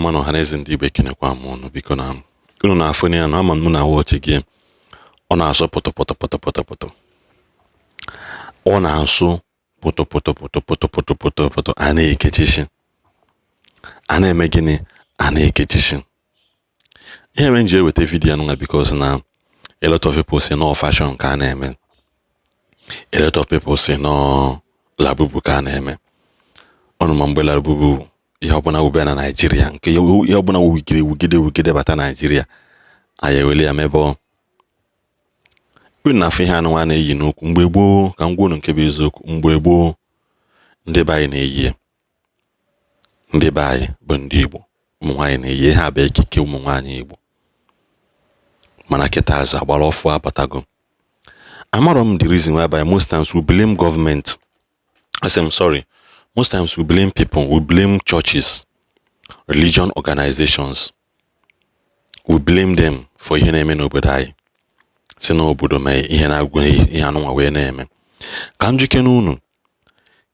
Mma na ọhaneze ndị Igbo, ekenekwa m ụnụ. Biko, na unu na-afụ ya na ama m na wọchị gị, ọ na-asụ pụtụ pụtụ pụtụ pụtụ pụtụ, ọ na-asụ pụtụ pụtụ pụtụ pụtụ pụtụ pụtụ pụtụ. A na-ekechishi, a na-eme gịnị? A na-ekechishi. Ihe mere m ji eweta video nwa, because na a lot of people say no fashion ka a na-eme, a lot of people say no Labubu ka a na-eme ọnụ. Ma mgbe Labubu, ihe ọbụla wube na Naịjirịa, nke ihe ọbụla wugide wugide wugide bata Naịjirịa, anyị ewele ya mebe. Unu na-afụ ihe anụnwa na-eyi n'ukwu mgbe gboo. Ka m gwa unu nke bụ eziokwu, mgbe gboo, ndị be anyị na-eyi ya. Ndị be anyị bụ ndị Igbo, ụmụ nwaanyị na-eyi ha, bụ ekike ụmụ nwaanyị Igbo. Mana kịta, azụ agbara ọfụ abatago. Amarọ m the reason why by most times we blame government. I say I'm sorry, most times we blame people, we blame churches, religion organizations, we blame them for ihe na-eme n'obodo anyị, si n'obodo mee ihe na-agwụ ihe anụnwa wee na-eme. Ka m jike n'unu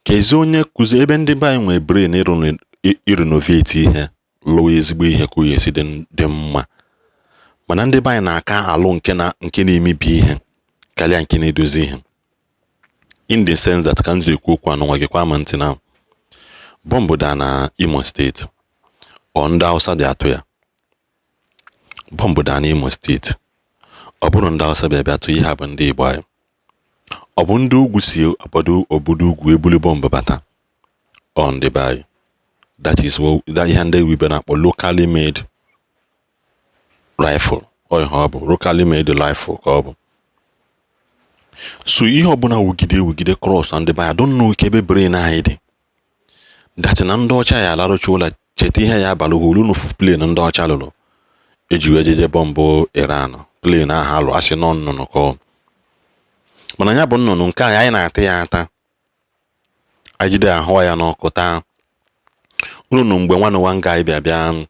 ka ezi onye kụzi ebe ndị be anyị nwee brain irenovate ihe, lụọ ezigbo ihe ka o esi dị mma. Mana ndị be anyị na-aka alụ nke na nke na-emebi ihe karịa nke na-edozi ihe, in the sense that ka m ji ekwu okwu anụnwa gị kwa ma ntị na bọmbụ daa na Imo Steeti, ọ ndị Hausa dị atụ ya. Bọmbụ daa na Imo Steeti, ọ bụrụ ndị Hausa bịa bịa tụ ihe a, bụ ndị Igbo anyị. Ọ bụ ndị ugwu si obodo ugwu ebuli bọmbụ bata, ọ ndị be anyị. That is what ihe ndị wibe na-akpọ locally made rifle. Ọ ihe ọ bụ locally made rifle ka ọ bụ. So ihe ọbụla wugide wugide cross na ndị be anyị, I don't know ebe brain anyị dị that na ndị ọcha ya alarụcha ụlọ, cheta ihe ya abalị olu n'ofu plane ndị ọcha lụrụ eji wee jeje bọmbụ Iran. Plane ahụ alụ, asị nọ nnụnụ ka ọ mana ya bụ nnụnụ nke anyị, anyị na-ata ya ata, anyị jide ahụ ya n'ọkụ taa. Unu nụ mgbe nwanne nwa nga anyị bịa bịa,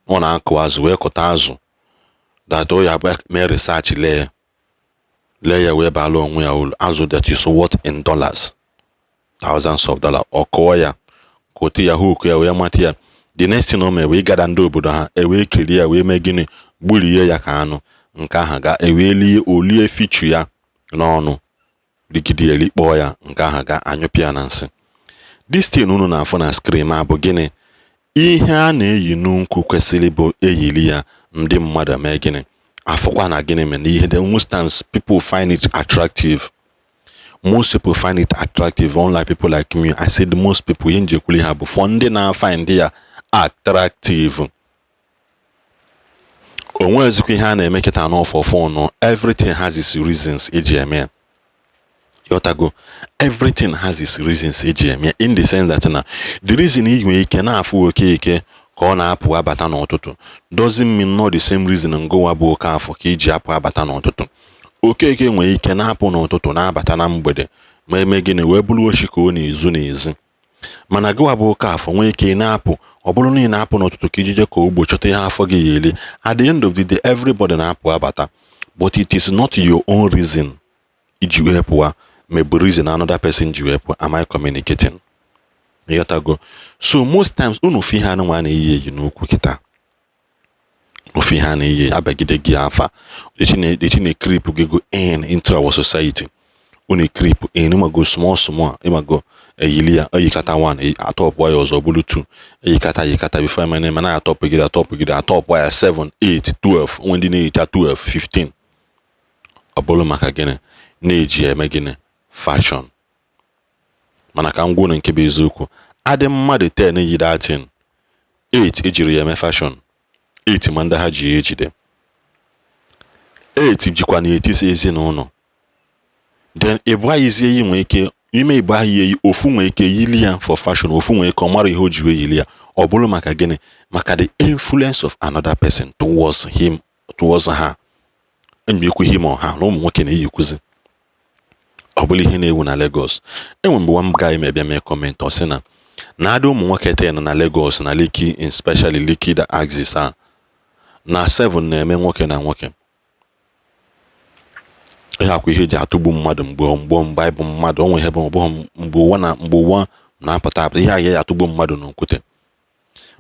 ọ na-akụ azụ wee kụta azụ that o ya mee research, lee lee ya wee baala onwe ya uru. Azụ that is worth in dollars, thousands of dollars. Ọ kụọ ya, kote ya, hook ya, wee mata ya. The next thing o mere bụ ịgada ndị obodo ha ewee kerie ya, wee mee gịnị? Gburie ya ka anụ. Nke ahụ ga ewee lie, olie fichu ya n'ọnụ, rigide ya, rikpọọ ya. Nke ahụ ga anyụpịa na nsị. This thing unu na-afụ na screen a bụ gịnị? Ihe a na-eyi n'ukwu kwesịrị bụ eyiri ya, ndị mmadụ mee gịnị? Afụkwa na gịnị mere na ihe the most times people find it attractive. Most people find it attractive, unlike people like me. I said most people. Ihe njekwuli ha bụ for ndị na-find ya attractive. O nwezikwa ihe a na-eme kịta n'ọfọ fọnụ. Everything has its reasons eji eme ya. Ịghọtago? Everything has its reasons eji eme ya, in the sense that na the reason ị nwere ike na-afụ Okeke ka ọ na-apụ abata n'ụtụtụ doesn't mean not the same reason ngụwa bụ oke afọ ka iji apụ abata n'ụtụtụ. Okeke nwere ike na-apụ n'ụtụtụ na-abata na mgbede, ma eme gịnị? Wee bụrụ ochi ka ọ na-ezu n'ezi. Mana gịwa bụ oke afọ nwee ike na-apụ, ọ bụrụ na ị na-apụ n'ụtụtụ ka ijije ka ugbo chọta ihe afọ gị ya eli. At the end of the day, everybody na-apụ abata, but it is not your own reason iji wee pụwa maybe reason another person ji wee pụọ. Am I communicating? Ịghọtago? So most times, unu fụ ihe anụnwa na-eyi eyi n'ukwu kịta, ofu ihe a na-eyi abagide gị afa, the na creep gị go in into our society. Unu creep in, ịmago, small small, ịmago, eyili ya, eyikata 1, atọpụ ya ọzọ bụrụ 2, eyikata eyikata, before eme na atọpụgide atọpụgide atọpụ ya 7, 8, 12. Onwe ndị na-eyicha 12, 15. Ọ bụrụ maka gịnị? Na-eji eme gịnị? Fashion. Mana ka m gwa unu nke bụ eziokwu, adị mmadụ 10 yi datin, 8 ejiri ya eme fashion, 8 ma ndị ha ji ya ejide, 8 jikwa n'etiti ezinụlọ. Then ịbụ ayizie yi nwee ike ime ịbụ ahụ eyi, ofu nwee ike yili ya for fashion, ofu nwee ike ọ mara ihe o ji wee yili ya. Ọ bụrụ maka gịnị? Maka the influence of another person towards him, towards her. Enyi him or her. Na ụmụ nwoke na-eyikwuzi, ọ bụrụ ihe na-ewu na Lagos. Enwe mgbe one guy ma bịa mee comment, ọ sị na na-adị ụmụ nwoke 10 na Lagos, na Lekki, especially Lekki the axis a, na 7 na-eme nwoke na nwoke. Ihe akwa ihe eji atụgbu mmadụ mgbe anyị bụ mmadụ onwe ihe bụ ọbụghị mgbe ụwa na mgbe ụwa na-apụta apụta, ihe ahụ ya atụgbu mmadụ n'okwute.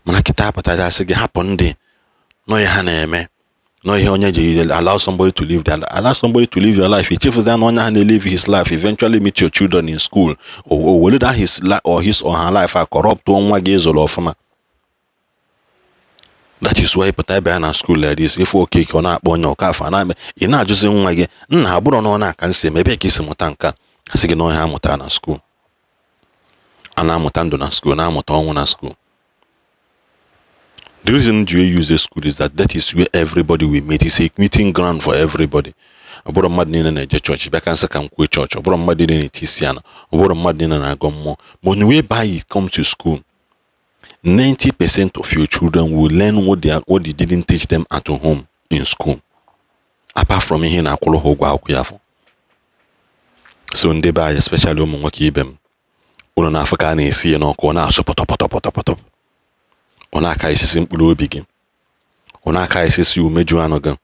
Mana kịta apụtara, asị gị hapụ ndị nọ ihe ha na-eme, nọ ihe onye ji allow somebody to live their, allow somebody to live your life. Ichefuza na onye ahụ na-live his life eventually meet your children in school, o were that his or his or her life a corrupt nwa gị ịzụrụ ọfụma. That is why pụta ebe ya na school like this, ife Okeke ọ na-akpọ onye ọkafọ na-eme, ị na-ajụzi nwa gị, nna, abụrụ na ọ na-aka nsị eme, ebe ka isi mụta nke a? Asị gị na ọhịa amụta na school. A na-amụta ndụ na school, na-amụta ọnwụ na school. The reason you use the school is that that is where everybody will meet. It's a meeting ground for everybody. Ọ bụrụ mmadụ niile na-eje chọọchị, bịa ka nsị ka m kwuo chọọchị, ọ bụrụ mmadụ niile na-eti isi ala, ọ bụrụ mmadụ niile na-agọ mmụọ. But whereby you come to school, 90% of your children will learn what you didn't teach them at home in school, apart from ihe na-akwụrụ ha ụgwọ akwụkwọ ya afọ. So ndị be anyị, especially ụmụ nwoke ibe m, ụlọ na-afụ ka a na-esi ya n'ọkụ, ọ na-asụ pọtọ pọtọ pọtọ pọtọ, ọ na-aka esisi mkpụrụ obi gị, ọ na-aka esisi umeju anụ gị,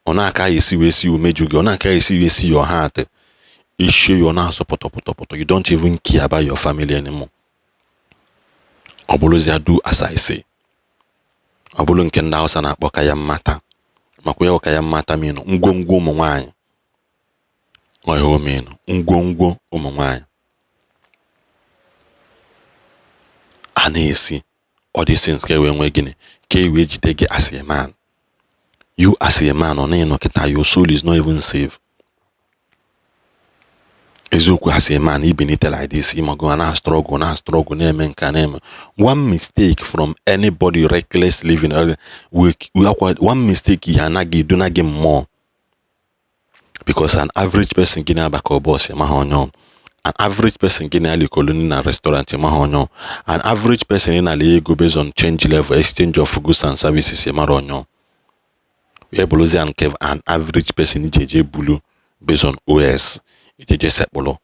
ọ na-aka esi wee si umeju gị, ọ na-aka esi wee si your heart ishie ya, ọ na-asụ pọtọ pọtọ pọtọ. You don't even care about your family anymore. Ọ bụrụzia do as I say, ọ bụrụ nke ndị Hausa na-akpọ ka ya mmata, makwa ya ka ya mmata minụ ngwongwo ụmụ nwaanyị, ọ ihe o menụ ngwongwo ụmụ nwaanyị a na-esi. All these things ka e wee nwee gịnị? Ka e wee jide gị as a man. You as a man, ọ na-ịnọ kịta, your soul is not even safe. Eziokwu, as a man ibenite like this, ịmago na struggle, na struggle, na-eme nka, na-eme one mistake from anybody, reckless living, one mistake ya anaghị eduna gị mmụọ, because an average person gị na-abakọ bọs maha onye, an average person gị na-alikolu na restaurant maha onye, an average person ị na-ala ego based on change level, exchange of goods and services, mara onye ya bụrụzie nke an average person iji eje bulu based on os ijeje sekpụlụ,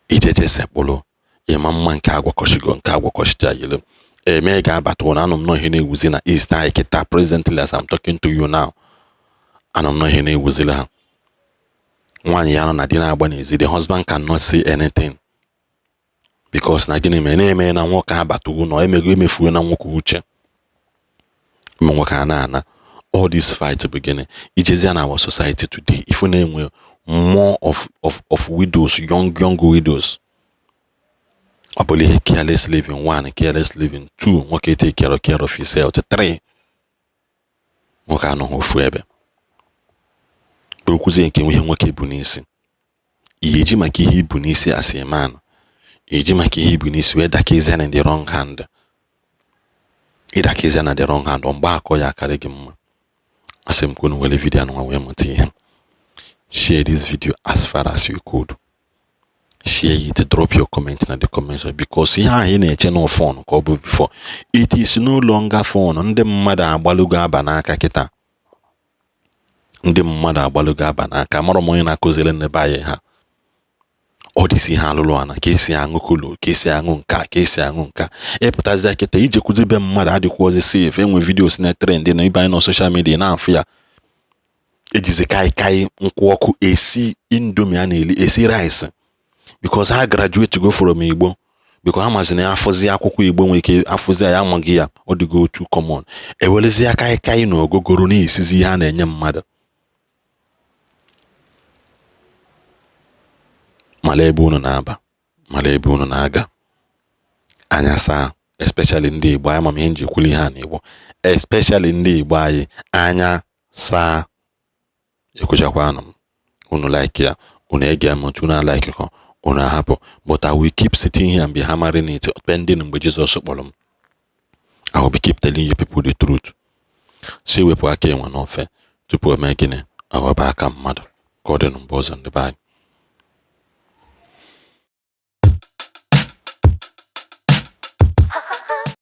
ijeje sekpụlụ ịma mma nke agwakọchigo, nke agwakọchicha yelu eme ga-abata ụra. Anọ m nọ ihe na-ewuzi na East anyị kịta. Presently, as I'm talking to you now, anọ m nọ ihe na-ewuzili ha. Nwaanyị ya nọ na di na-agba n'ezi, the husband cannot say anything, because na gịnị mere na-eme na nwoke abata ụlọ emego emefuo na nwoke uche ụmụ nwoke a na-ana. All this fight bụ gịnị? Ijezie na our society today, ifu na-enwe more of widows, young young widows. Ọ bụla ihe careless living one, careless living two, nwoke take care of himself, three, nwoke anọghị ofu ebe. Bụrụkwuzie nke ihe nwoke bụ n'isi, ihe eji maka ihe ibu n'isi as a man, eji maka ihe ibu n'isi wee dakezie na the wrong hand, ịdakezie na the wrong hand, mgbe akọ ya akarị gị mma. Asị m kwunu were video anụnwa wee mụta ihe. Share this video as far as you could share it. Drop your comment na the comment section, because ihe ahụ ị na-eche na fun ka ọ bụ before, it is no longer fun. Ndị mmadụ agbalụgo aba n'aka kịta, ndị mmadụ agbalụgo aba n'aka. Amara m onye na-akụziri ndị be anyị ha ọ dịsi ihe alụlụ ana, ka esi aṅụ kolo, ka esi aṅụ nka, ka esi aṅụ nka. Ịpụtazi kịta ijekwuzi be mmadụ adịkwuozi safe. Enwe videos na trend na ibe anyị nọ social media na-afụ ya, ejizi kaikai nkwụ ọkụ esi Indomie a na-eli, esi rice, because ha graduate go from Igbo, because ha mazi na afụzi akwụkwọ Igbo nwere ike afụzi ya, amaghị ya, ọ dịgo otu common. Ewerezi kaikai na ogogoro na-esizi ihe a na-enye mmadụ. Mara ebe unu na-aba, mara ebe unu na-aga. Anya saa, especially ndị Igbo anyị. Ama m ihe nji ekwuli ihe a na Igbo, especially ndị Igbo anyị, anya saa. Ekwuchakwanụ m, unu like ya, unu ege m ntị, unu like kọ, unu ahapụ, but I will keep sitting here and be hammering it pending mgbe Jizọs kpọrọ m. I will be keep telling you people the truth. Si wepụ aka enwe n'ofe tupu o mee gịnị, aghọba aka mmadụ. Ka ọ dị na mgbe ọzọ, ndị be anyị.